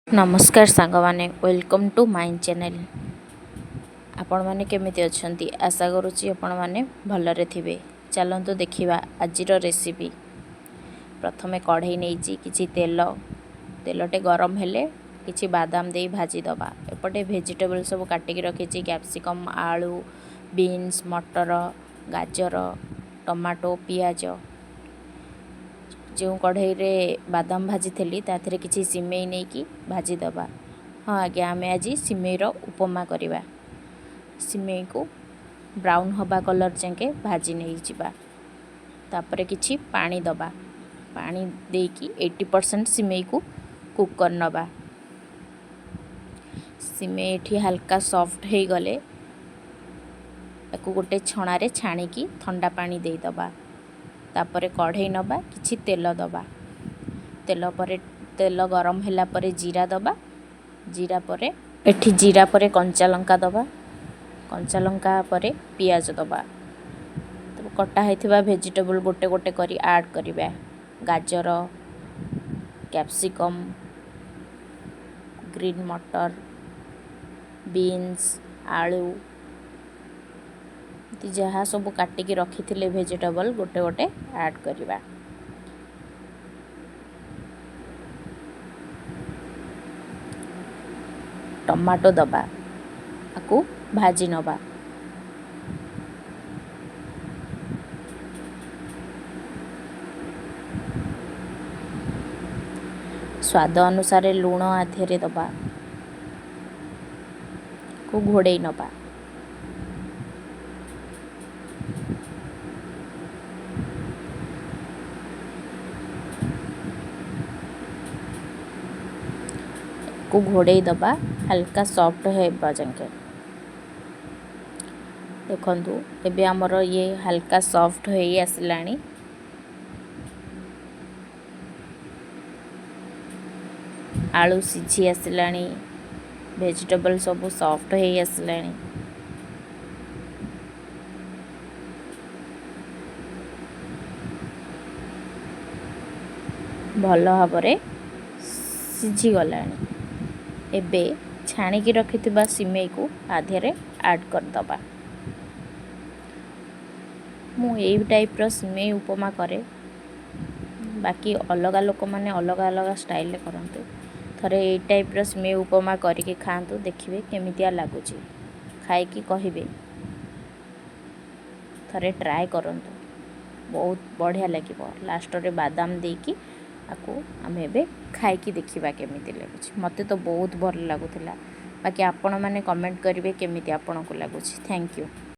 ନମସ୍କାର ସାଙ୍ଗମାନେ, welcome to my channel. ଆପଣମାନେ କେମିତି ଅଛନ୍ତି? ଆଶା କରୁଛି ଆପଣମାନେ ଭଲରେ ଥିବେ। ଚାଲନ୍ତୁ ଦେଖିବା ଆଜିର ରେସିପି। ପ୍ରଥମେ କଢ଼େଇ ନେଇଛି, କିଛି ତେଲ। ତେଲଟେ ଗରମ ହେଲେ କିଛି ବାଦାମ ଦେଇ ଭାଜିଦେବା। ଏପଟେ ଭେଜିଟେବଲ୍ ସବୁ କାଟିକି ରଖିଛି: କ୍ୟାପ୍ସିକମ୍, ଆଳୁ, ବିନ୍ସ, ମଟର, ଗାଜର, ଟମାଟୋ, ପିଆଜ। ଯେଉଁ କଢ଼େଇରେ ବାଦାମ ଭାଜିଥିଲି, ତା ଦେହରେ କିଛି ସିମେଇ ନେଇକି ଭାଜିଦେବା। ହଁ ଆଜ୍ଞା, ଆମେ ଆଜି ସିମେଇର ଉପମା କରିବା। ସିମେଇକୁ ବ୍ରାଉନ୍ ହେବା କଲର୍ ଯାକେ ଭାଜି ନେଇଯିବା। ତାପରେ କିଛି ପାଣି ଦେବା। ପାଣି ଦେଇକି 80% ସିମେଇକୁ କୁକ୍ କରିନେବା। ସିମେଇ ଏଠି ହାଲକା ସଫ୍ଟ ହେଇଗଲେ ତାକୁ ଗୋଟେ ଛଣାରେ ଛାଣିକି ଥଣ୍ଡା ପାଣି ଦେଇଦେବା। ତାପରେ କଢ଼େଇ ନେବା, କିଛି ତେଲ ଦେବା। ତେଲ ପରେ, ତେଲ ଗରମ ହେଲା ପରେ ଜିରା ଦେବା। ଜିରା ପରେ, ଏଠି ଜିରା ପରେ କଞ୍ଚା ଲଙ୍କା ଦେବା। କଞ୍ଚା ଲଙ୍କା ପରେ ପିଆଜ ଦେବା। କଟା ହେଇଥିବା ଭେଜିଟେବୁଲ୍ ଗୋଟେ ଗୋଟେ କରି ଆଡ଼୍ କରିବା: ଗାଜର, କ୍ୟାପ୍ସିକମ୍, ଗ୍ରୀନ୍ ମଟର, ବିନ୍ସ, ଆଳୁ, ଯାହା ସବୁ କାଟିକି ରଖିଥିଲେ ଭେଜିଟେବଲ୍, ଗୋଟେ ଗୋଟେ ଆଡ଼୍ କରିବା। ଟମାଟୋ ଦେବା, ଆକୁ ଭାଜି ନେବା। ସ୍ୱାଦ ଅନୁସାରେ ଲୁଣ ଆ ଦେହରେ ଦେବା, କୁ ଘୋଡ଼େଇ ନେବା। କୁ ଘୋଡ଼େଇ ଦେବା ହାଲକା ସଫ୍ଟ ହେବା ଯାକେ। ଦେଖନ୍ତୁ, ଏବେ ଆମର ଇଏ ହାଲକା ସଫ୍ଟ ହେଇ ଆସିଲାଣି। ଆଳୁ ସିଝି ଆସିଲାଣି, ଭେଜିଟେବଲ୍ ସବୁ ସଫ୍ଟ ହେଇ ଆସିଲାଣି। ଭଲ ଭାବରେ ସିଝିଗଲାଣି। ଏବେ ଛାଣିକି ରଖିଥିବା ସିମେଇକୁ ଆ ଦେହରେ ଆଡ଼୍ କରିଦେବା। ମୁଁ ଏଇ ଟାଇପ୍ର ସିମେଇ ଉପମା କରେ, ବାକି ଅଲଗା ଲୋକମାନେ ଅଲଗା ଅଲଗା ଷ୍ଟାଇଲରେ କରନ୍ତି। ଥରେ ଏଇ ଟାଇପ୍ର ସିମେଇ ଉପମା କରିକି ଖାଆନ୍ତୁ, ଦେଖିବେ କେମିତିଆ ଲାଗୁଛି। ଖାଇକି କହିବେ। ଥରେ ଟ୍ରାଏ କରନ୍ତୁ, ବହୁତ ବଢ଼ିଆ ଲାଗିବ। ଲାଷ୍ଟରେ ବାଦାମ ଦେଇକି ଆକୁ ଆମେ ଏବେ ଖାଇକି ଦେଖିବା କେମିତି ଲାଗୁଛି। ମୋତେ ତ ବହୁତ ଭଲ ଲାଗୁଥିଲା, ବାକି ଆପଣମାନେ କମେଣ୍ଟ କରିବେ କେମିତି ଆପଣଙ୍କୁ ଲାଗୁଛି। Thank you.